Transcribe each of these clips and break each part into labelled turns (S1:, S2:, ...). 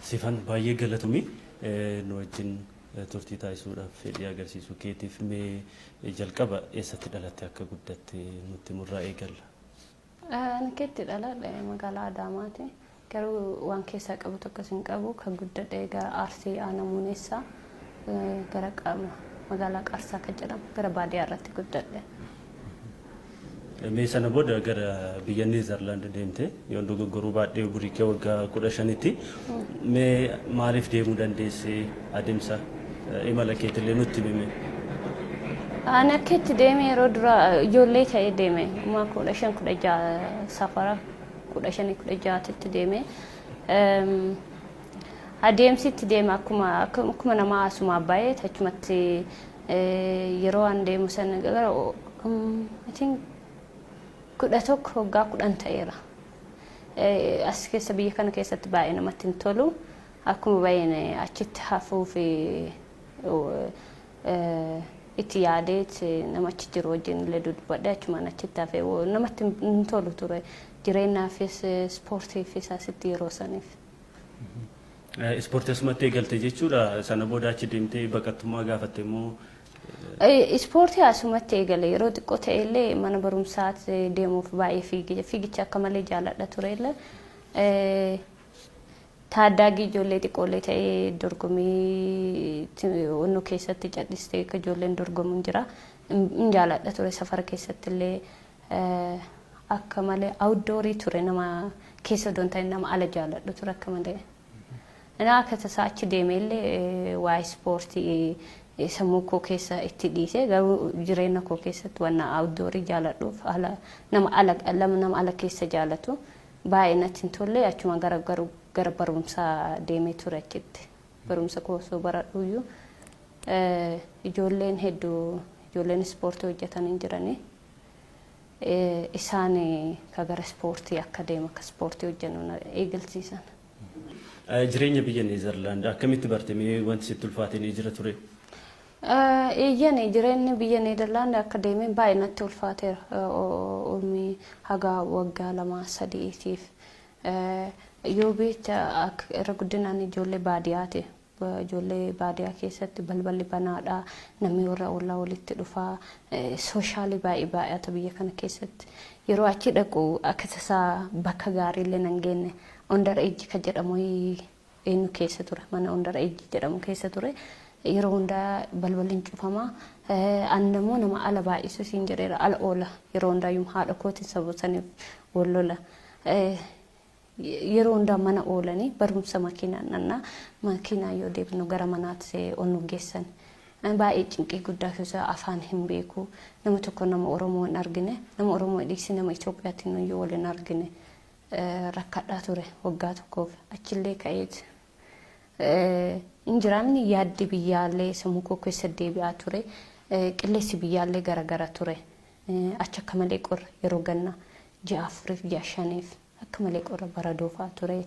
S1: Sifan, baay'ee galatoomi nu wajjin turtii taasisuudhaaf fedhii agarsiisuu keetiif. Mee jalqaba eessatti dhalatte, akka guddatte nutti murraa eegalla.
S2: Ani keetti dhaladhe magaalaa Adaamaati. Garuu waan keessaa qabu tokkos hin qabu. Kan guddadhe gara Arsii Aanaa Muuneessaa, gara qaama magaalaa Qarsaa kan jedhamu, gara baadiyyaa irratti guddadhe.
S1: Mee sana booda gara biyya Neezerlaand deemte, yoon dogoggoruu baadhee umurii kee waggaa 15tti. Mee maaliif deemuu dandeesse? Adeemsa imala keetillee nutti himi.
S2: Ani akka itti deeme, yeroo dura ijoollee ta'ee deeme. Kuma 15 16, safara 15 16tti deeme. Adeemsi itti deeme akkuma nama asuma baay'ee achumatti yeroo an deemu sana gara, I think, 11, waggaa 10 ta'eera. As keessa, biyya kana keessatti baay'ee namatti hin tolu. Akkuma baay'een achitti hafuu fi itti yaadeet nama achi jiru wajjin illee dubbadhe, achumaan achitti hafee. Namatti hin tolu ture. Jireenyaafis ispoortiifis asitti yeroo saniif.
S1: Ispoortii asumatti eegalte jechuudha. Sana booda achi deemtee baqattummaa gaafatte immoo?
S2: Ispoortii asumatti eegale. Yeroo xiqqoo ta'e illee mana barumsaatti deemuuf baay'ee fiigicha akka malee jaalladha ture illee. Taaddaagii ijoollee xiqqoollee ta'ee dorgommii onnoo keessatti cadhistee akka ijoolleen dorgomu hin jira. Hin jaalladha ture. Safara keessatti illee akka malee outdoorii ture, nama keessa odoo hin ta'in nama ala jaalladhu ture akka malee. Naa akka tasaa achi deemee illee waa'ee ispoortii sammuu koo keessa itti dhiisee, garuu jireenya koo keessatti wanna outdoorii jaalladhuuf, ala nama ala keessa jaalatu baay'ee natti hin tolle. Achuma gara barumsaa deemee ture achitti. Barumsa koo osoo baradhuyyuu ijoolleen hedduu, ijoolleen ispoortii hojjetan hin jiranii. Isaan ka gara ispoortii akka deemu, akka ispoortii hojjennu na eegalsiisan.
S1: Jireenya biyya Neezerlaand akkamitti barte? Mee wanti sitti ulfaate ni jira ture?
S2: Eeyyan, jireenyi biyya Neezerlaand akka deemeen baay'ee natti ulfaateera. Umrii haga waggaa 2 sadiitiif. Yoo beekta, irra guddinaan ijoollee baadiyyaati. Ijoollee baadiyyaa keessatti balballi banaadha. Namni warra ollaa walitti dhufaa. Socialii baay'ee baay'ata biyya kana keessatti. Yeroo achi dhaqu akka tasaa bakka gaariillee nan geenne. Under age kan jedhamu eenyu keessa ture. Mana under age jedhamu keessa ture. Yeroo hundaa balballi hin cufamaa. Ani immoo nama ala baay'isu siin jedheera, ala oola. Yeroo hundaayyuu haadha kootiin sababa saniif wal lola. Yeroo hundaa mana oolanii, barumsa makiinaan dhannaa, makiinaa yoo deebinu gara manaatti ol nu geessan. Baay'ee cinqii guddaa keessa, afaan hin beeku. Nama tokko, nama Oromoo hin argine. Nama Oromoo dhiisi, nama Itoophiyaatiin iyyuu wal hin argine. Rakkadhaa ture waggaa tokkoof. Achillee ka'eet hin jiraamni, yaaddi biyyaallee sammuu koo keessa deebi'aa ture. Qilleensi biyyaallee garagara ture. Achi akka malee qorra, yeroo gannaa ji'a 4f ji'a 5f akka malee qorra, baradoofaa ture.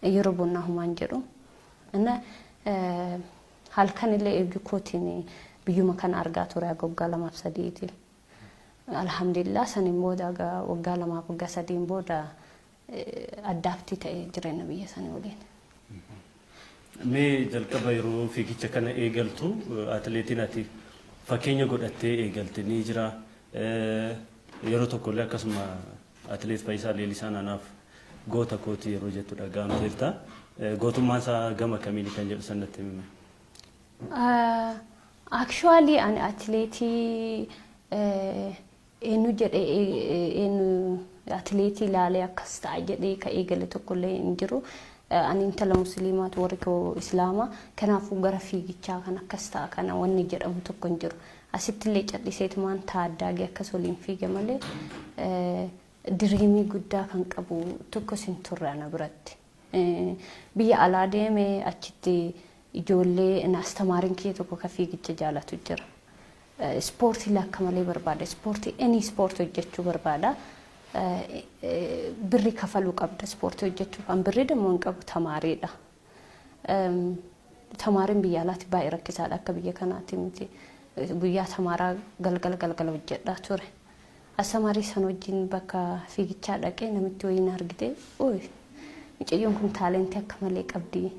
S2: Yeroo bonnaa humaan jedhu. Inna halkanillee eeguu kootiin biyyuma kana argaa ture haga waggaa 2f 3ti. Alhamdulillah, saniin booda haga waggaa 2f waggaa 3n booda adapt ta'e jireenya biyya sanii waliin.
S1: Mee jalqaba yeroo fiigicha kana eegaltu atileetiin ati fakkeenya godhattee eegalte ni jira. Yeroo tokkollee akkasuma atileet Fayyisaa Leellisaan anaaf goota kooti yeroo jettu dhaga'amteerta. Gootummaan isaa gama kamiini kan jedhu san natti himi.
S2: Actually, ani atileetii eenyu jedhee, eenyu atileetii ilaalee akkas ta'a jedhee ka eegale tokkollee hin jiru. Ani intala musliimaatu, warri koo islaama. Kanaafuu gara fiigichaa kan akkas ta'a kana wanni jedhamu tokko hin jiru. Asitti illee cadhiseetumaan taaddaagee akkas waliin fiiga malee dreamii guddaa kan qabu tokkos hin turre ana biratti. Biyya alaa deeme, achitti ijoollee astamaariin kiyya tokko ka fiigicha jaalatu jira. Ispoortii akka malee barbaada. Ispoortii, any ispoortii hojjechuu barbaada. Birri kafaluu qabda ispoortii hojjechuuf. An birrii dammoo hin qabu, tamaariidha. Tamaariin biyya alaatti baay'ee rakkisaadha, akka biyya kanaatti miti. Guyyaa tamaaraa galgala galgala hojjedhaa ture. Astamaarii san wajjin bakka fiigichaa dhaqee namitti wayiin argite, "Uy, mucayyoon kun talentii akka malee qabdi.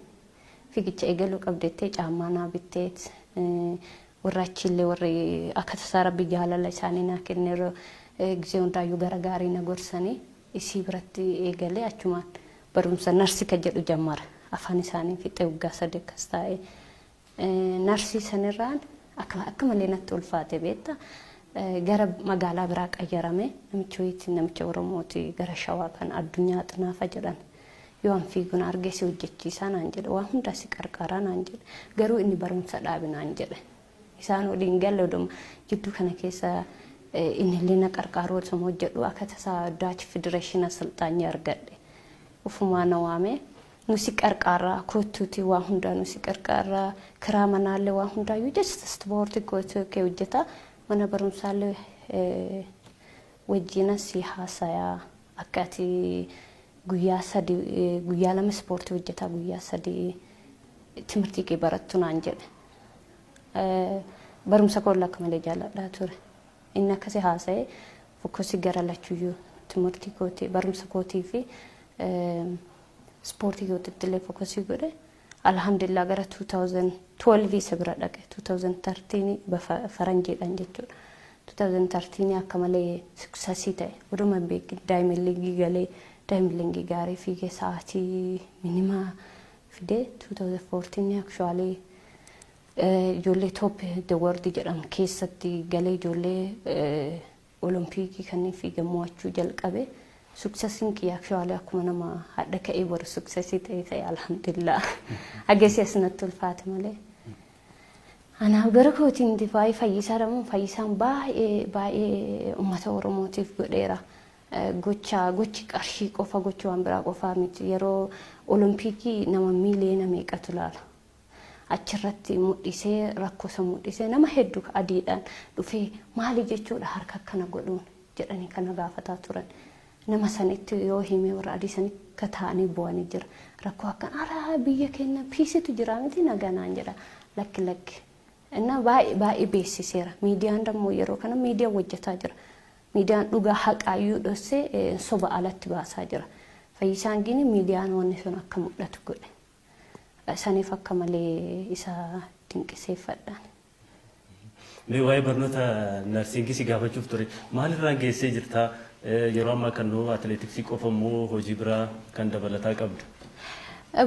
S2: Fiigicha eegaluu qabdettee caammaa naa bitteet, warra achiillee warri akka tasaa Rabbi jaalala isaanii naa kenneerra, gisee hundaayyuu gara gaarii na gorsanii, isii biratti eegalee achumaan barumsa narsii kan jedhu jammara. Afaan isaanii fixee waggaa 3 akkas taa'ee narsii sanirraan akka malee natti ulfaate, beekta. Gara magaalaa biraa qayyarame. Namicha wayiitti, namicha Oromooti, gara Shawaa kan Addunyaa Xinaafa jedhan. Yoo an fiiguun argee, si hojjechiisaa naan jedhe, waan hundaa si qarqaaraa naan jedhe, garuu inni barumsa dhaabi naan jedhe. Isaan waliin galle. Oduma jidduu kana keessa inni illee na qarqaaru osuma hojjedhu, akka tasaa Dutch Federation asalxaanyii argadhe. Ufumaa na waame, nu si qarqaaraa, kottuuti, waa hundaa nu si qarqaaraa, kiraa manaallee waa hundaayyuu, just ispoortii kootu kee hojjeta, mana barumsaallee wajjina si haasayaa, akka ati guyyaa 3, guyyaa 2 ispoortii hojjetaa, guyyaa 3 timirtii kee barattu naan jedhe. Barumsa koo akka malee jaalladhaa ture. Inni akkasi haasa'e, focusii gara lachuyyuu, timirtii kootii, barumsa kootii fi ispoortii kootitti illee focusii godhe. Alhamdulillah, gara 2012 isa bira dhaqe, 2013 faranjiidhaan jechuudha. 2013 akka malee successii ta'e. Oduma hin beekin Diamond League galee, Diamond League gaarii fiigee, sa'aatii minimaa fidee, 2014 actually ijoollee top the world jedhamu keessatti galee, ijoollee Olompikii kanneen fiigan mo'achuu jalqabe. Successiin kiyya actually akkuma nama hadha ka'ee boru successii ta'e, alhamdulillah. Agasii asinatti ulfaate malee. Anaaf gara kootiin baay'ee Fayyisaa jedhamu, Fayyisaan baay'ee baay'ee uummata Oromootiif godheera. Gocha gochi qarshii qofa, gochi waan biraa qofaa miti. Yeroo Olompikii nama miiliyoona meeqatu ilaala. Achirratti mul'isee, rakkoo isa mul'isee, nama hedduu adiidhaan dhufee maali jechuudha harka akkana godhuun jedhanii kana gaafataa turan. Nama sanitti yoo himee, warra adii sanitti akka taa'anii bu'anii jira. Rakkoo akkan alaa biyya keenya peaceitu jira miti, naganaan jedha, lakki lakki. Inna baay'ee baay'ee beeksiseera. Miidiyaan dammoo yeroo kana miidiyaan hojjetaa jira. Miidiyaan dhugaa haqaayyuu dhossee soba alatti baasaa jira. Fayyisaan gini miidiyaan wanni sun akka mul'atu godhe. Saniif akka malee isa dinqiseeffadhaan.
S1: Mee waa'ee barnoota nursingii si gaafachuuf ture. Maalirraan geessee jirta? Yeroo ammaa kan nuu atileetiksii qofa immoo hojii biraa kan dabalataa qabda?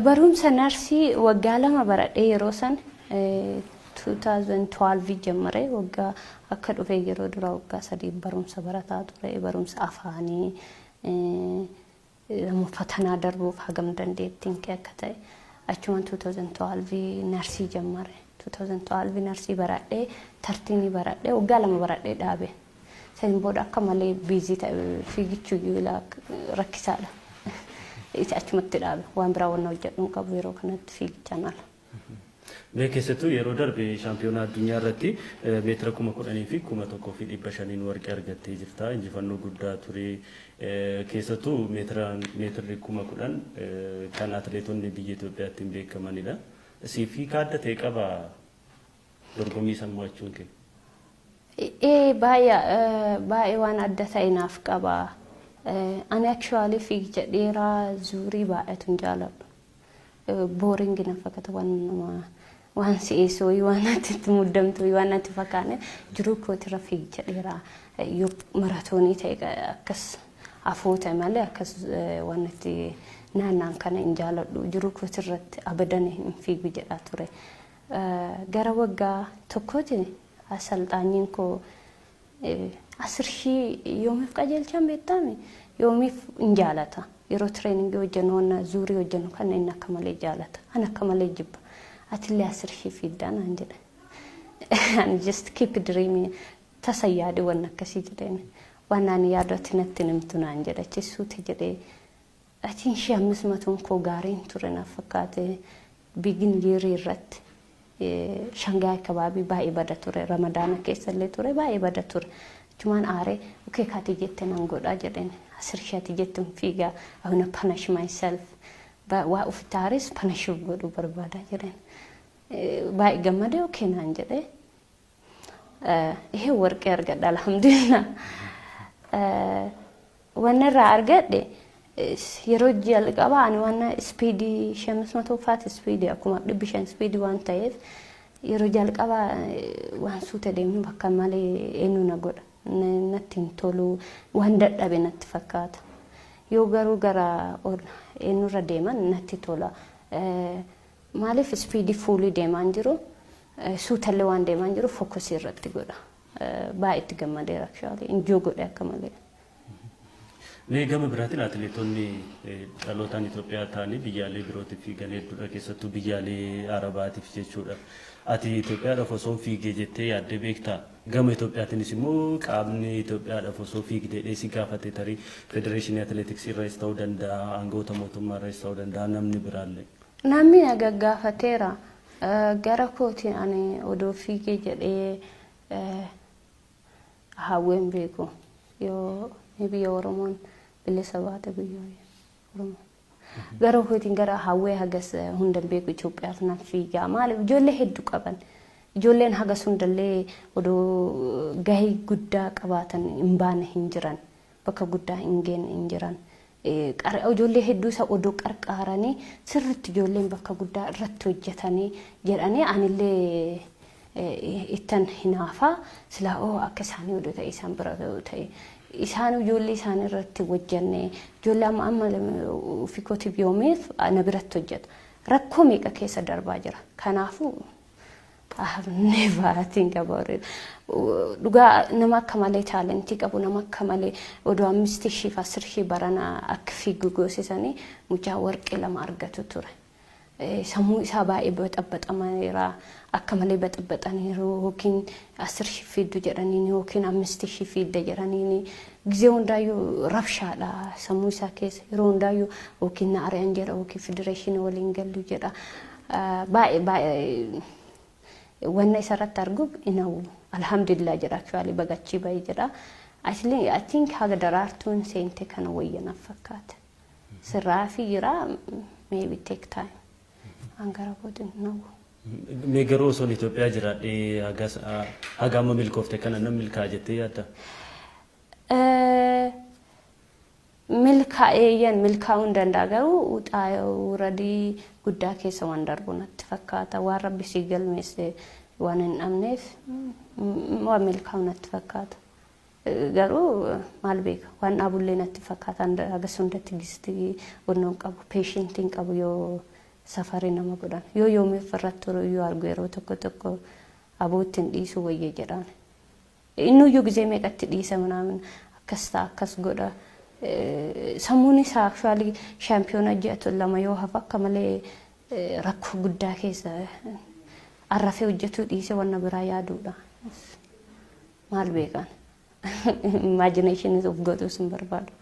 S2: Barumsa narsii waggaa 2 baradhee. Yeroo san 2012 jammare. Waggaa akka dhufe yeroo dura waggaa 3 barumsa barataa ture, barumsa afaanii, fatanaa darbuuf hagam dandeettiin kee akka ta'e. Achumaan 2012 narsii jammare. 2012 narsii baradhee, 13 baradhee, waggaa 2 baradhee dhaabe. Saniin booda akka malee busy ta'e, fiigichuyyuu rakkisaadha. Isa achumatti dhaabe. Waan biraa wanna hojjedhu hin qabu yeroo kanatti fiigichaan ala.
S1: Mee keessattuu yeroo darbe shaampiyoonaa addunyaa irratti meetira 10,000 fi 1500n warqee argattee jirta. Injifannoo guddaa ture. Keessattuu meetirri 10,000 kan atileetonni biyya Itoophiyaatti hin beekamanidha. Siif hiika adda ta'e qaba dorgommii san mo'achuun kee?
S2: Ee, baay'ee baay'ee waan adda ta'e naaf qaba. Ani actually fiigicha dheeraa zuurii baay'atu hin jaaladhu. Boring na fakkaata, waan nama waan si'eessu wayii, waan natti itti muddamtu wayii waan natti fakkaane. Jiruu kootirra fiigicha dheeraa yoo maratoonii ta'e akkas afoo ta'e malee, akkas waan itti naannaan kana hin jaaladhu. Jiruu kootirratti abadan hin fiigu jedhaa ture. Gara waggaa tokkooti asalxaanyiin koo asir shii yoomiif qajeelchaan beektaami, yoomiif hin jaalata. Yeroo trainingii hojjennu, wanna zuurii hojjennu kana inni akka malee jaalata. Ani akka malee jibba. Atillee 10 shii fiiddaa naan jedhe. Ani just keep dreaming, tasa yaade wanna akkasii jedheen. Waan ani yaadu ati natti himtu naan jedhe. Achi suute jedhee atiin shii ammas matuun koo gaariin ture naaf fakkaate. Begin yearii irratti Shangaay kabaabii baay'ee bada ture. Ramadaana keessa illee ture, baay'ee bada ture. Achumaan aaree, okay, kaati jette nan godhaa jedheen. 10 shii ati jettu hin fiigaa. I wanna punish myself. Waa ofitti aarees punish godhuu barbaada jedheen. Baay'ee gammadee okay naan jedhee. Ihe warqee argadha, alhamdulillah. Wanni irraa argadhe Yeroo jalqaba ani waan speedii 500 faati, speedii akkuma 500 speedii waan ta'eef, yeroo jalqaba waan suuta deemnu bakka malee eenyu na godha, natti hin tolu, waan dadhabe natti fakkaata. Yoo garuu gara eenyurra deeman natti tola. Maaliif speedii fuulii deemaa hin jiru, suutallee waan deemaa hin jiru, focusii irratti godha. Baay'ee itti gammadeera, actually enjoy godhe akka malee.
S1: Mee gama biraatiin atileetonni dhalootaan Itoophiyaa ta'anii biyyaalee birootiif fiigan hedduudha, keessattuu biyyaalee Arabaatiif jechuudha. Ati Itoophiyaadhaaf osoo fiigee jettee yaaddee beektaa? Gama Itoophiyaatiinis immoo qaamni Itoophiyaadhaaf osoo fiigdee si gaafate, tarii federeeshinii atileetiksii irraas ta'uu danda'a, aangawoota mootummaa irraas ta'uu danda'a, namni biraallee.
S2: Namni na gaggaafateera. Gara kootiin ani odoo fiigee jedhee hawween beeku. Yoo biyya Oromoon bilisa baate, biyya Oromoo. Gara kootiin gara hawwee hagas hunda beeku, Itoophiyaaf nan fiigaa. Maaliif ijoollee hedduu qaban. Ijoolleen hagas hundallee odoo gahee guddaa qabaatan hin baane hin jiran. Bakka guddaa hin geenne hin jiran. Ijoollee hedduu isa odoo qarqaaranii sirriitti ijoolleen bakka guddaa irratti hojjetanii jedhanii, anillee ittan hinaafaa silaa oo akka isaanii odoo ta'e, isaan bira ta'e, isaan ijoollee isaanii irratti hojjenne. Ijoollee amma amma ofii kootiif yoomiif na biratti hojjeta, rakkoo meeqa keessa darbaa jira. Kanaafuu I have never think about it. Dhugaa nama akka malee talentii qabu, nama akka malee odoo 5000 fi 10,000 barana akka fiigu goosisanii mucaa warqee lama argatu ture. Sammuu isaa baay'ee baxabaxameera, akka malee baxabaxaniiru, yookiin 10,000 fiiddu jedhaniini yookiin 5000 fiidda jedhaniini, gizee hundaayyuu rabshaadha sammuu isaa keessa, yeroo hundaayyuu yookiin na ari'an jedha yookiin federeeshinii waliin gallu jedha. Baay'ee baay'ee wanna isarratti argu inawu alhamdulillah jedha, actually bagachii bahee jedha. Actually I think haga Daraartuun seente kana wayyanaaf fakkaata. Sirraa fi jira, maybe take time. Hangara booda nawu.
S1: Mee garuu osoon Itoophiyaa jiraadhee haga amma milkoofte kana nan milkaa'a jettee yaadda?
S2: Milkaa'eeyyan milkaa'uu hin danda'a, garuu wuradii guddaa keessa waan darbu natti fakkaata. Waan Rabbi sii galmeesse waan hin dhabneef waan milkaa'u natti fakkaata. Garuu maal beeka, waan dhaabullee natti fakkaata. Hagas hundatti gistii wannoon qabu, patientiin qabu, yoo safarii nama godhan, yoo yoomiif irratti turu yoo argu, yeroo tokko tokko abootti hin dhiisu wayya jedhaan. Innuyyuu gizee meeqatti dhiisa minaamin, akkas ta'a, akkas godha. Sammuun isaa actually shaampiyoona ji'a 2 yoo hafu akka malee rakkoo guddaa keessa arrafee hojjetuu dhiise wanna biraa yaaduudha. Maal beekan? Imagination of godhuus hin barbaadu.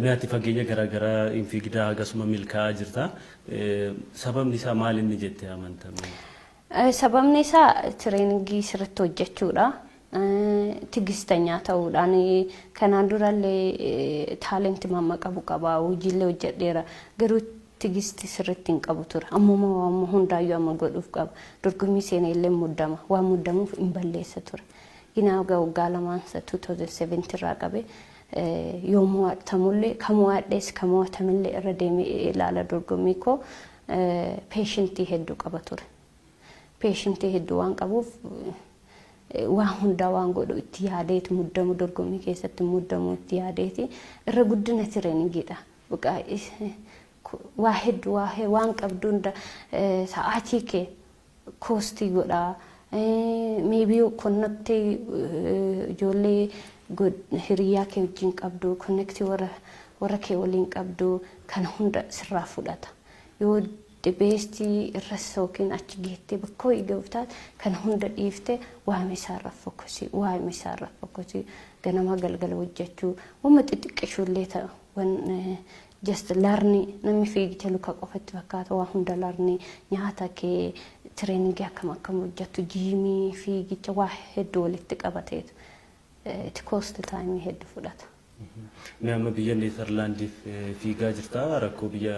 S1: Mee ati fageenya garaagaraa hin fiigdaa, akkasuma milkaa'aa jirta. Sababni isaa maal inni jettee amantame?
S2: Sababni isaa trainingii sirriitti hojjechuudha. Tigistanyaa ta'uudhaan. Kanaan durallee talentii mamma qabu qaba, hojiillee hojjedheera, garuu tigisti sirriitti hin qabu ture. Ammuma amma hundaayyuu amma godhuuf qaba. Dorgommii seenee illee muddama, waan muddamuuf hin balleessa ture. Ginaa waggaa lamaan 2007 irraa qabe yoo mo'atamullee, kan mo'adhees kan mo'atamillee irra deemee ilaala dorgommii koo, patientii hedduu qaba ture. Patientii hedduu waan qabuuf waan hundaa waan godhu itti yaadeeti, muddamu dorgommii keessatti muddamu itti yaadeeti, irra guddina trainingiidha. Waa hedduu waan qabdu hunda sa'aatii kee costii godhaa. Maybe connectii ijoollee hiriyaa kee wajjin qabdu, connectii warra kee waliin qabdu, kana hunda sirraa fudhata. Yoo bestii irras yookiin achi geettee bakka wayii gahuuf taate, kana hunda dhiiftee waa'ee isaarra focusii, waa'ee isaarra focusii, ganama galgala hojjechuu, wama xixiqqishuullee ta'u, wan just learnii. Namni fiigicha luka qofatti fakkaata, waa hunda learnii, nyaata kee, trainingii akkam akkam hojjettu, gymii, fiigicha, waa hedduu walitti qabateetu itti cost timeii hedduu fudhata.
S1: Mee amma biyya Neezerlaandiif fiigaa jirta. Rakkoo biyya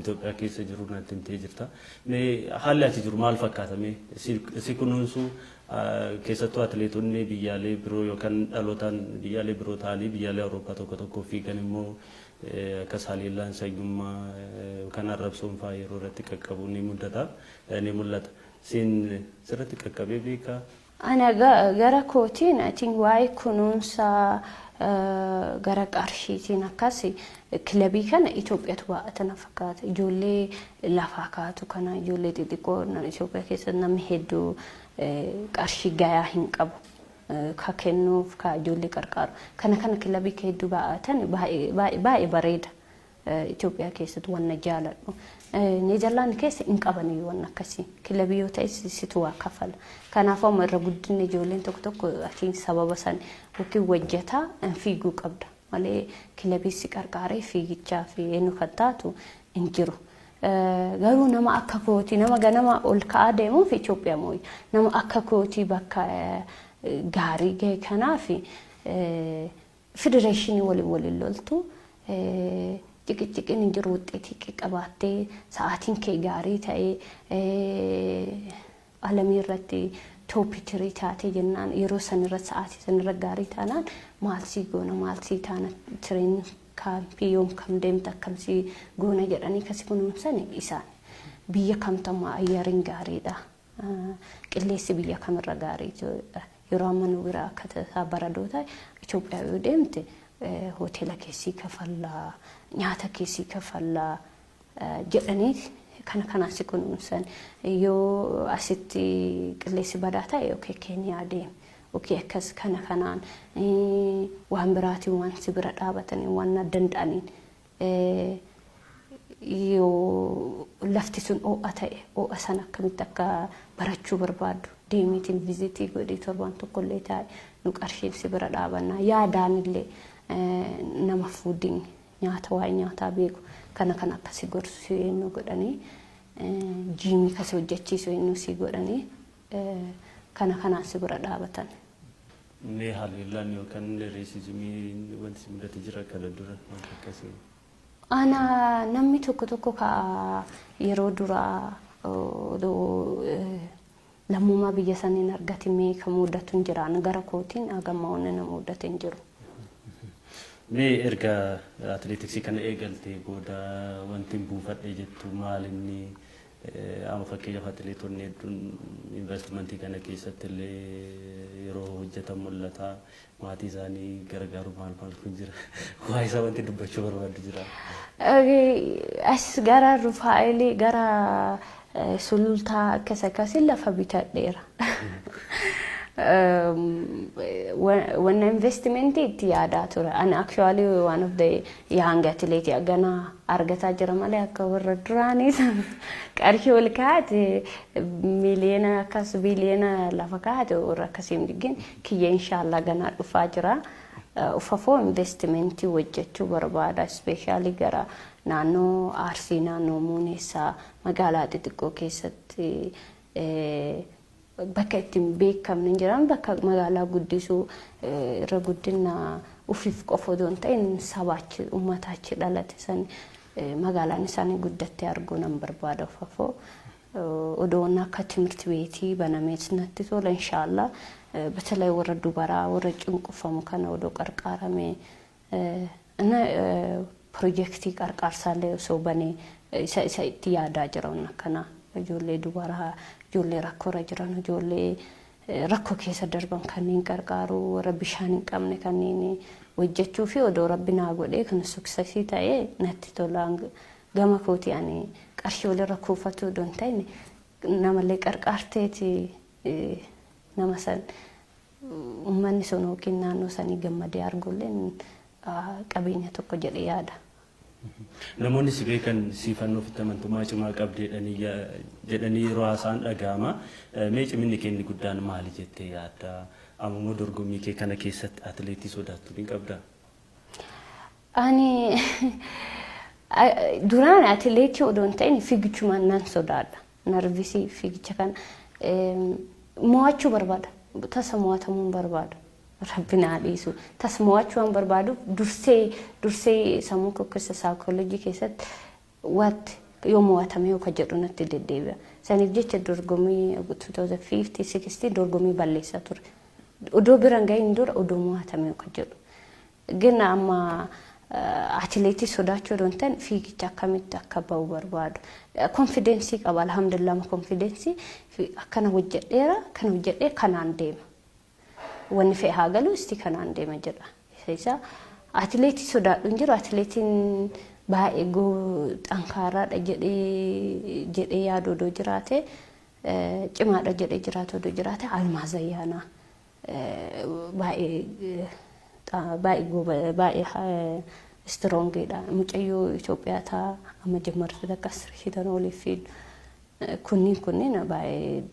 S1: Itoophiyaa keessa jiru natti himtee jirta. Mee haalli achi jiru maal fakkaata? Mee si kunuunsuu, keessattuu atileetonni biyyaalee biroo yookaan dhalootaan biyyaalee biroo ta'anii biyyaalee Awurooppaa tokko tokko fiigan immoo Akka saaliillaan sanyummaa kan arrabsoon fa'aa yeroo irratti qaqqabu ni mudata, ni mul'ata. Siin sirratti qaqqabee beekaa?
S2: Ana gara kootiin, I think, waa'ee kunuunsa gara qarshiitiin akkas kilabii kana Itoophiyaatu baay'ata na fakkaata. Ijoollee lafaa kaatu kana, ijoollee xixiqqoo Itoophiyaa keessatti namni hedduu qarshii gayaa hin qabu. Ka kennuuf, ka ijoollee qarqaaru. Kana kilabii hedduu baay'atan baay'ee bareeda. Itoophiyaa keessatti wanna jaaladhu. Neezerlaand keessa hin qabaniyyuu wanna akkasii. Kilabii yoo ta'e situ waa kafala. Kanaafuu amma irra guddinni ijoolleen tokko tokko atiin sababa san yookiin wajjataa fiiguu qabda. Malee kilabii si qarqaaree fiigichaa fi eenyu kan taatu hin jiru. Garuu nama akka kootii, nama ganama ol ka'aa deemuuf Itoophiyaa mooyi. Nama akka kootii bakka gaarii gahe kanaaf federeeshinii waliin waliin loltu, ciqiciqiin hin jiru, wuxxeetii qabaattee sa'aatiin kee gaarii ta'ee alamii irratti top three taatee jennaan, yeroo sanirra sa'aatii sanirra gaarii taanaan, maal sii goona, maal sii taana, training campii yoom kam deemta, akkam sii goona jedhanii kasi kunuunsan isaan. Biyya kamtammaa ayyariin gaariidha. Qilleensi biyya kamirra gaarii? Yeroo amma nu bira akka tasaa baradoo ta'e, Itoophiyaa yoo deemte hoteela keessii kafallaa, nyaata keessii kafallaa jedhanii kana kanaan si kunuunsan. Yoo asitti qilleensi badaa ta'e, okay, Keeniyaa deemi. Okay, akkas kana kanaan waan biraatiin waan si bira dhaabatanii waan danda'aniin, yoo lafti sun ho'a ta'e, ho'a sana akkamitti akka barachuu barbaaddu deemiitiin visitii godhii torbaan tokkollee taa'e, nu qarshiin si bira dhaabannaa, yaadaan illee nama foodiin nyaata, waa'ee nyaataa beeku kana kan akkasi gorsu eenyu godhanii, gymii kasi hojjechiisu eenyu si godhanii, kana kanaan si bira dhaabatan.
S1: Mee haleellaan yookaan racismiin wanti si mudate jira kana dura, wanti akkasii?
S2: Ana namni tokko tokko ka yeroo duraa lammummaa biyya saniin argatimee kan mudatu hin jiraan, gara kootiin hagamma wanni na mudate hin jiru.
S1: Mee erga atileetiksii kana eegaltee booda wanti hin buufadhe jettu maal inni? Amma fakkeenyaaf atileetonni hedduun investimentii kana keessatti illee yeroo hojjetan mul'ata. Maatii isaanii gargaaru, maal maal kun jira. Waa isaa wanti dubbachuu barbaadu jira?
S2: As gara Rufaa'eelii, gara Sulultaa akkas akkasii lafa bitadheera. Wanna investimentii itti yaadaa ture. Ani actually one of the young athlete gana argataa jira malee akka warra duraanii qarshii ol kaa'ate miiliyoona akkas biiliyoona lafa kaa'ate warra akkasii hin diggin kiyya, inshallah ganaa dhufaa jira. Ufafoo investimentii hojjechuu barbaada. Especially gara naannoo Arsii, naannoo Muuneessaa, magaalaa xixiqqoo keessatti bakka ittiin beekamne hin jiran, bakka magaalaa guddisuu irra guddina ufiif qofa odoo hin ta'in sabaachi uummata achi dhalate san magaalaan isaanii guddattee arguu nan barbaada ufafoo. Odoon akka ትምህርት beetii banameet natti tola, inshaallah. በተለይ warra dubaraa, warra cunqurfamu kana odoo qarqaarame እና pirojektii qarqaarsaallee osoo banee isa itti yaadaa jira. Akkana ijoollee dubaraa, ijoollee rakkoorra jiran, ijoollee rakkoo keessa darban kanneen qarqaaru, warra bishaan hin qabne kanneen hojjechuu fi odoo Rabbi naa godhee kan successii ta'ee natti tola. Gama kooti ani qarshii walirra kuufatu odoo hin ta'in namallee qarqaarteeti nama san uummanni sun yookiin naannoo sanii gammadee argullee qabeenya tokko jedhee yaada.
S1: Namoonni si beekan siifannoo ofitti amantummaa cimaa qabdi jedhanii yeroo haasa'an dhaga'ama. Mee ciminni kee inni guddaan maali jettee yaadda? Amma immoo dorgommii kee kana keessatti atileetii sodaattu ni qabdaa?
S2: Ani duraan atileetii odoo hin ta'in fiigichumaan nan sodaadha. Nervousii fiigicha kana mo'achuu barbaada. Tasa mo'atamuu hin barbaadu. Rabbi naa dhiisu. Tasa mo'achuu waan barbaaduuf dursee dursee sammuu koo keessa, saayikooloojii keessatti what yoo mo'atame yoo ka jedhu natti deddeebi'a. Saniif jecha dorgommii 2050 60 dorgommii balleessaa ture. Odoo bira hin gahin dura odoo mo'atame yoo ka jedhu. Gina amma Atileetii sodaachuu odoo hin ta'in fiigicha akkamitti akka ba'u barbaadu. Confidence qaba, alhamdulillah, confidence akkana hojjedheera, kana hojjedhee kanaan deema. Wanni fe'e haa galu, isti kanaan deema jedha. Isa atileetii sodaadhu hin jiru. Atileetiin baay'ee xankaaraadha jedhee yaadu odoo jiraate, cimaadha jedhee jiraatu odoo jiraate, Almaaz Ayyaanaa baay'ee baay'ee baay'ee strongiidha. Mucayyoo Itoophiyaa ta'a amma jammartuu takka asirriitan oliif fiidu. Kunniin baay'ee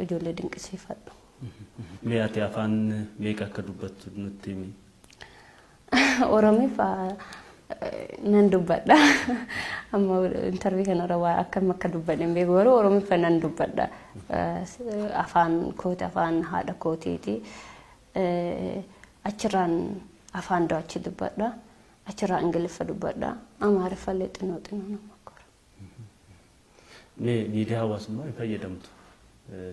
S2: ijoollee dinqisiifadhu.
S1: Mee ati afaan meeqa akka dubbattu nutti himi?
S2: Oromiif nan dubbadha. Amma interview kanarra waa akkam akka dubbadhe hin beeku, garuu Oromiif nan dubbadha. Afaan kooti, afaan haadha kootiiti. Achirraan afaan Dutch dubbadha. Achirraa Ingiliffa dubbadha. Amaariffallee xinnoo xinnoo nama kora.
S1: Mee miidiyaa hawaasummaa hin fayyadamtu?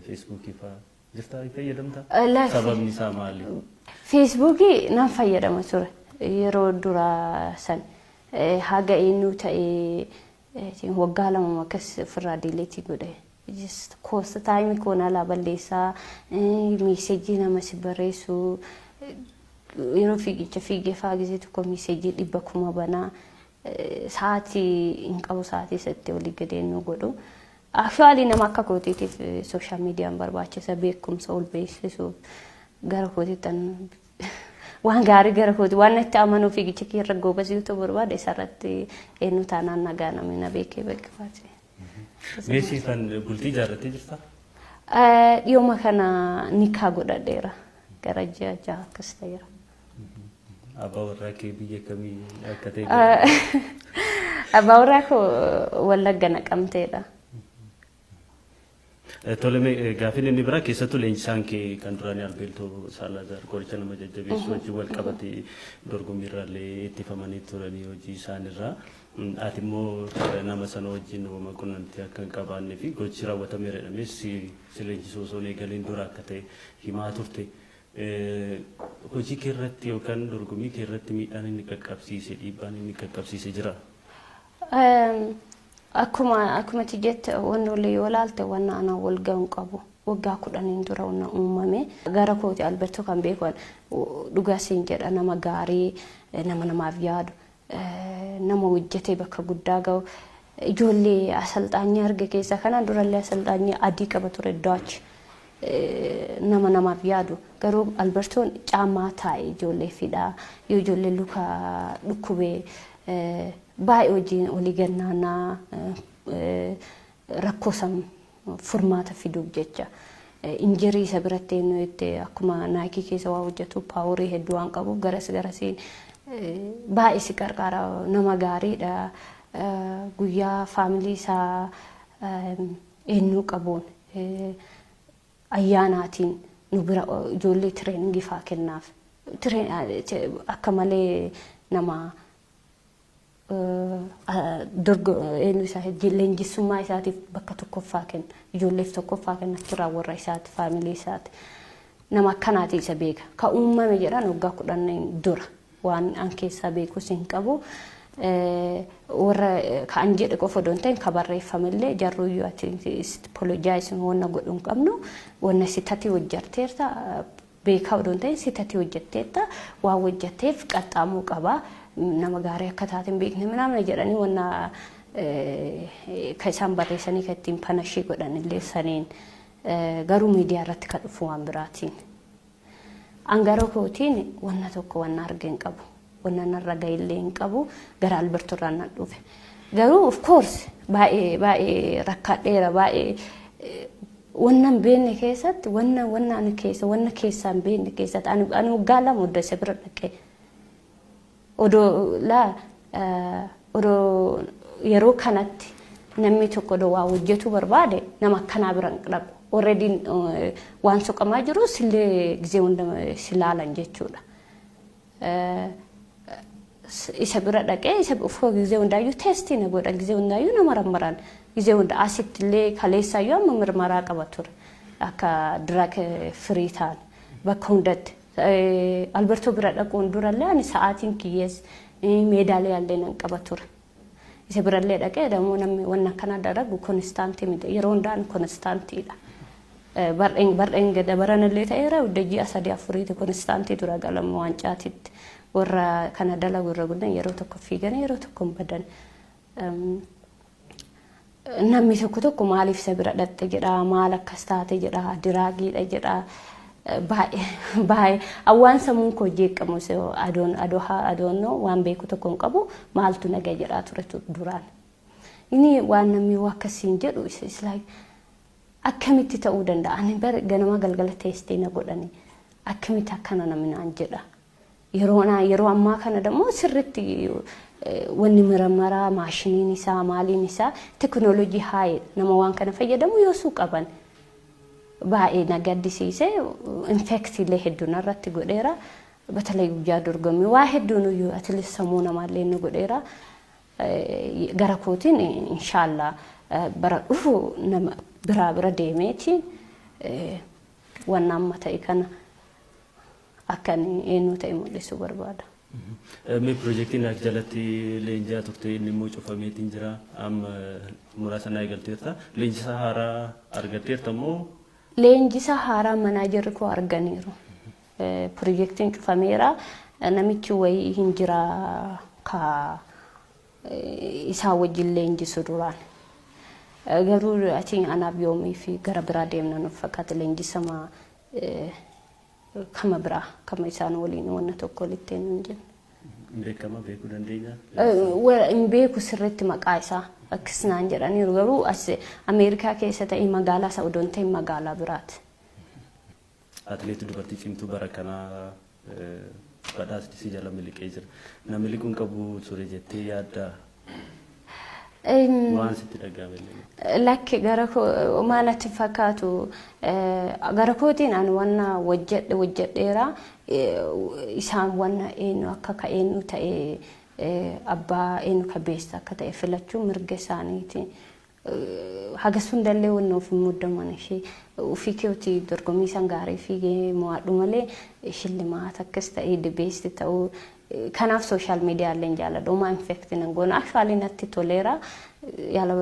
S1: Feesbuukii fa'aa jirtaa, hin fayyadamtaa? Sababni isaa maali?
S2: Feesbuukii nan fayyadama ture yeroo duraa san, haga eenyu ta'ee waggaa 2 akkas ofirraa delete godhe. Koosta time koon alaa balleessaa, message nama si barreessu, yeroo fiigicha fiigee fa'aa gisee tokko message 100,000 banaa, sa'aatii hin qabu, sa'aatii isatti olii gadeennu godhu. Actually, nama akka kootiitiif social mediaan barbaachisa, beekumsa ol beeksisuuf. Gara kootiitti waan gaarii, gara kooti waan itti amanuu, fiigicha kiyya goobasii ta'uu barbaade, isarratti eenyu taanaan nagaa namni na beekee beekafaati.
S1: Mee siifan bultii ijaarrattee jirtaa?
S2: Dhiyooma kana nikaa godhadheera. Gara ji'a 6 akkas ta'eera.
S1: Abbaa warraa kee biyya kamii akka ta'e?
S2: Abbaa warraa koo Wallagga Naqamteedha.
S1: Tole, gaaffiin inni biraa keessattuu leenjisaan kee kan duraanii Albeeltoo Saalazaar qoricha nama jajjabeessuu wajjin wal qabatee dorgommiirraallee ittifamanii turanii hojii isaanirraa. Ati immoo nama sana wajjin uumama qunnamtii akka hin qabaannee fi gochi raawwatameera jedhamee si leenjisuu osoo hin eegaliin dura akka ta'e himaa turte. Hojii kee irratti yookaan dorgommii kee irratti miidhaan inni qaqqabsiise, dhiibbaan inni qaqqabsiise jira?
S2: Akkuma ati jette, wanni olii yoo ilaalte, wanna ana wal ga'u qabu. Waggaa 10n dura wanna uumame. Gara kooti Alberto kan beekan, dhugaa siin jedha, nama gaarii, nama namaaf yaadu, nama hojjetee bakka guddaa ga'u. Ijoollee asalxaanyii arge keessa, kanaan durallee asalxaanyii adii qaba ture, Dutch. Nama namaaf yaadu, garuu Albertoon caamaa taa'e ijoollee fidhaa, yoo ijoollee luka dhukkubee baay'ee wajjin olii gannaanaa rakkoo san furmaata fiduuf jecha. Injury isa biratti eenyu itti akkuma Nike keessa waa hojjetu, power hedduu waan qabuuf garas garasiin baay'ee si qarqaara, nama gaariidha. Guyyaa family isaa eenyuu qabuun ayyaanaatiin nu bira ijoollee training faa kennaaf. Akka malee nama eenyu isaa leenjisummaa isaatiif bakka tokkoffaa kenna. Ijoolleef tokkoffaa kenna, achirraa warra isaati, family isaati. Nama akkanaati isa beeka. Ka uumame jedhan waggaa 10 dura waan an keessaa beekus hin qabu. Warra ka an jedhe qofa odoo hin ta'in, ka barreeffamellee jarruyyuu ati apologize wanna godhu hin qabnu, wanna sitati hojjarteerta, beekaa odoo hin ta'in sitati hojjetteetta, waan hojjetteef qaxxaamuu qaba, nama gaarii akka taate hin beekne minaamna jedhanii, wanna ka isaan barreessanii ka ittiin punish godhan illee saniin, garuu miidiyaa irratti ka dhufu waan biraatiin. An gara kootiin wanna tokko wanna arge hin qabu. Wanna narra ga'illee hin qabu, gara Alberto irraa nan dhufe. Garuu of course baay'ee baay'ee rakkadheera, baay'ee wanna hin beekne keessatti, wanna ani keessa, wanna keessaa hin beekne keessatti, ani waggaa 2 odoo isa bira dhaqee, odoo laa odoo yeroo kanatti namni tokko odoo waa hojjetuu barbaade, nama akkanaa bira hin dhaqu. Already waan soqamaa jiru sillee gizee hunda si laalan jechuudha. Isa bira dhaqee, isa gizee hundaayyuu test na godhan, gizee hundaayyuu nama rammaran, gizee hunda asitti illee kaleessaayyuu amma mirmaraa qaba ture akka drug free ta'an bakka hundatti. Albertoo bira dhaquun durallee ani sa'aatiin kiyyees Meedaaliyaallee nan qaba ture. Isa birallee dhaqee dammoo namni wanna akkana dalagu constant miti, yeroo hundaan constantiidha. Bar'een bar'een gada baranallee ta'eera, ji'a sadii afuriiti constant dura galama waancaatitti. Warra kana dalagu irra guddaan yeroo tokko fiigan, yeroo tokko hin badan. Namni tokko tokko maaliif isa bira dhatte jedha, maal akkas taate jedha, drugiidha jedha. Baay'ee baay'ee awwaan sammuun koo jeeqamu adoon adoo adoonnoo waan beeku tokko hin qabu, maaltu naga jedhaa ture duraan. Inni waan namni waa akkasiin jedhu is like akkamitti ta'uu danda'a? Ani bara ganama galgala test na godhani, akkamitti akkana namni naan jedha? Yeroo ammaa kana dammoo sirritti wanni miramaraa, maashiniin isaa, maaliin isaa, teknoolojii haayee nama waan kana fayyadamu yoosuu qaban. Baay'ee na gaddisiise, infektiilee hedduu narratti godheera. Batalay guyyaa dorgommii waa hedduun iyyuu atileet sammuu namaallee nu godheera. Gara kootiin inshaallah bara dhufu nama biraa bira deemeeti wanna amma ta'e kana akka inni eenyu ta'e mul'isuu barbaada.
S1: Mee piroojeektiin ati jalatti leenji'aa turte inni immoo cufameetiin jira. Amma muraasa naa eegalteerta. Leenjisaa haaraa argatteerta moo?
S2: Leenjisaa haaraa manaajarri koo arganiiru. Piroojeektiin cufameera. Namichi wayii hin jira ka isaa wajjin leenjisu duraan. Garuu ati anaaf yoomii fi gara biraa deemna nuuf fakkaata, leenjisama kama biraa kama isaan waliin wanna tokko walitti hin jennu.
S1: Beekama beekuu dandeenya?
S2: Hin beeku sirriitti maqaa isaa, akkas naan jedhaniiru, garuu as Ameerikaa keessa ta'e, magaalaa isa odoon ta'e magaalaa biraati.
S1: Atileetii dubartii cimtuu bara kanaa badhaasni si jala miliqee jira. Na miliquun qabu ture jettee yaadda? Waan sitti dhaga'ame illee.
S2: Lakki, gara maal natti fakkaatu, gara kootiin ani wanna hojjedhe hojjedheera, isaan wanna eenyu akka ka eenyu ta'e, abbaa eenyu ka beessa akka ta'e filachuu mirga isaaniiti. Hagas hundallee wanna of hin muddaman, ishee ofii keetii dorgommii san gaarii fiigee mo'adhu malee shillimaata akkas ta'ee the best ta'uu. Kanaaf social media illee hin jaalladhu. Homaa infect nan goona. Actually natti toleera. Yaala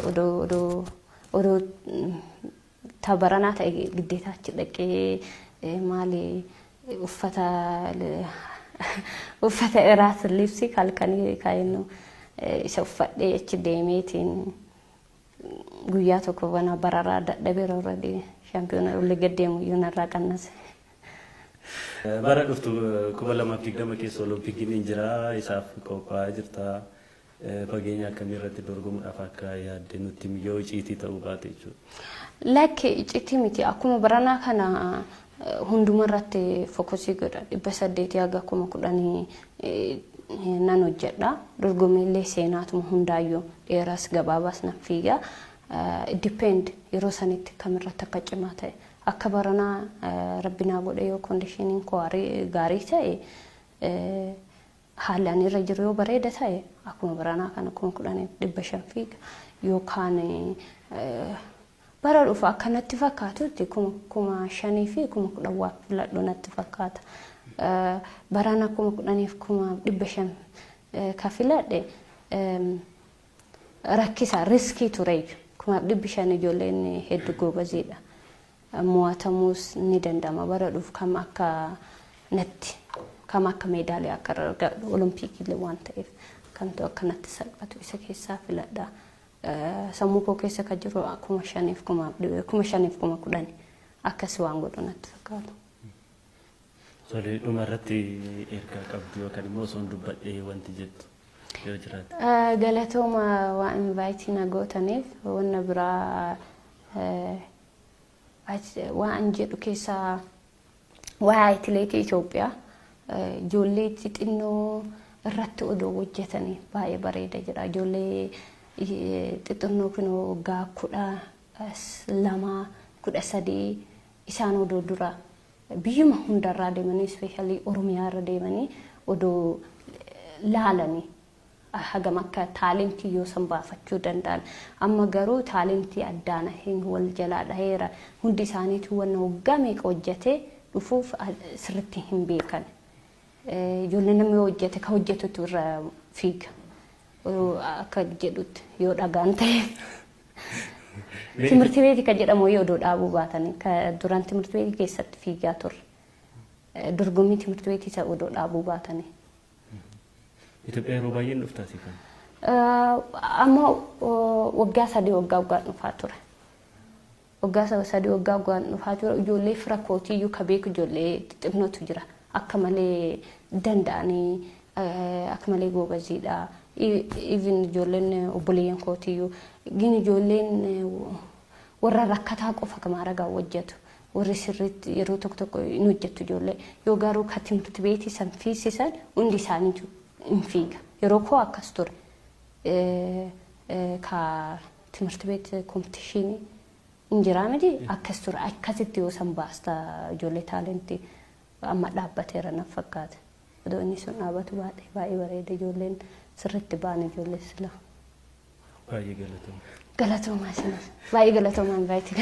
S2: odoo odoo odoo tabaranaa ta'e giddeetaa achi dhaqee maali uffata iraas libsi halkanii kaa'innu isa uffadhee achi deemeetiin guyyaa tokko bana bararaa dadhabeera, already shaampiyoona olli gad deemu iyyuu narraa qannase.
S1: Bara dhuftu 2020 keessa Oloompikiin hin jira, isaaf qophaa'aa jirta. Fageenya akkamii irratti dorgomuudhaaf akka yaadde nutti yoo icciitii ta'uu baate jechuudha.
S2: Lakki, icciitii miti, akkuma baranaa kana hunduma irratti focus godha, 800 haga 10,000 nan hojjedha. Dorgommiilee seenaatuma hundaayyuu dheeraas gabaabaas nan fiiga. Depend yeroo sanitti kamirratti akka cimaa ta'e, akka baranaa rabbi naa godhe, yoo conditioniin koo gaarii ta'e, haalli ani irra jiru yoo bareeda ta'e, akkuma baranaa kana 10,500 fiiga, yookaan bara dhufu akka natti fakkaatutti 5,000 fi 10,000 waa filadhu natti fakkaata. Barana 10,500 ka filadhe rakkisa, risk tureeyyu. 5,500 ijoolleen hedduu goobaziidha. Mo'atamuus ni danda'ama. Bara dhufu kam akka natti kam akka meedaaliyaa akka argadhu, Oloompiikillee waan ta'eef, kamtu akka natti salphatu isa keessaa filadha. Sammuu koo keessa kan jiru 5,000f 5,000f 10,000 akkas waan godhu natti fakkaatu.
S1: Tole, dhuma irratti ergaa qabdu yookaan immoo osoo hin dubbadhee wanti jettu yoo jiraate.
S2: Galatooma waan invite na gootaniif. Wanna biraa waan jedhu keessaa waa'ee atileetii Itoophiyaa ijoollee xixinnoo irratti odoo hojjetanii baay'ee bareeda jedha. Ijoollee xixinnoo kun waggaa 12, 13 isaan odoo dura biyyuma hundarraa deemanii, especially Oromiyaa irra deemanii odoo laalanii hagam akka talent yoo san baafachuu danda'an. Amma garuu talent addaan hin wal jalaa dhaheera. Hundi isaaniitu wanna waggaa meeqa hojjetee dhufuuf sirriitti hin beekan. Ijoolleen namni yoo hojjete ka hojjetutu irra fiiga. Akka jedhutti yoo dhagaan ta'e. Timirti beetii kan jedhamu yoo odoo dhaabuu baatanii ka duraan timirti beetii keessatti fiigaa turre. Dorgommii timirti beetii isa odoo dhaabuu baatanii.
S1: Itoophiyaa yeroo baay'ee hin dhuftaa siifan?
S2: Amma waggaa 3 waggaa waggaan dhufaa ture. Waggaa 3 waggaa waggaan dhufaa ture. Ijoollee fira kootiiyyuu ka beeku ijoollee xixinnootu jira. Akka malee danda'anii, akka malee goobaziidha. Even ijoolleen obboleeyyan kootiiyyuu gin ijoolleen warra rakkataa qofa ka maaragaa hojjetu. Warri sirriitti yeroo tokko tokko hin hojjettu ijoollee. Yoo garuu ka timirti beetii san fiisisan hundi isaaniitu hin fiiga. Yeroo koo akkas ture. Ka timirti beet competition hin jiraa miti, akkas ture. Akkasitti yoo san baasta ijoollee talentii amma dhaabbateera na fakkaata. Odoo inni sun dhaabbatu baay'ee baay'ee bareeda, ijoolleen sirriitti ba'an ijoollee sila.
S1: Baay'ee galatooma.
S2: Galatoomaa isinis. Baay'ee galatoomaa invite.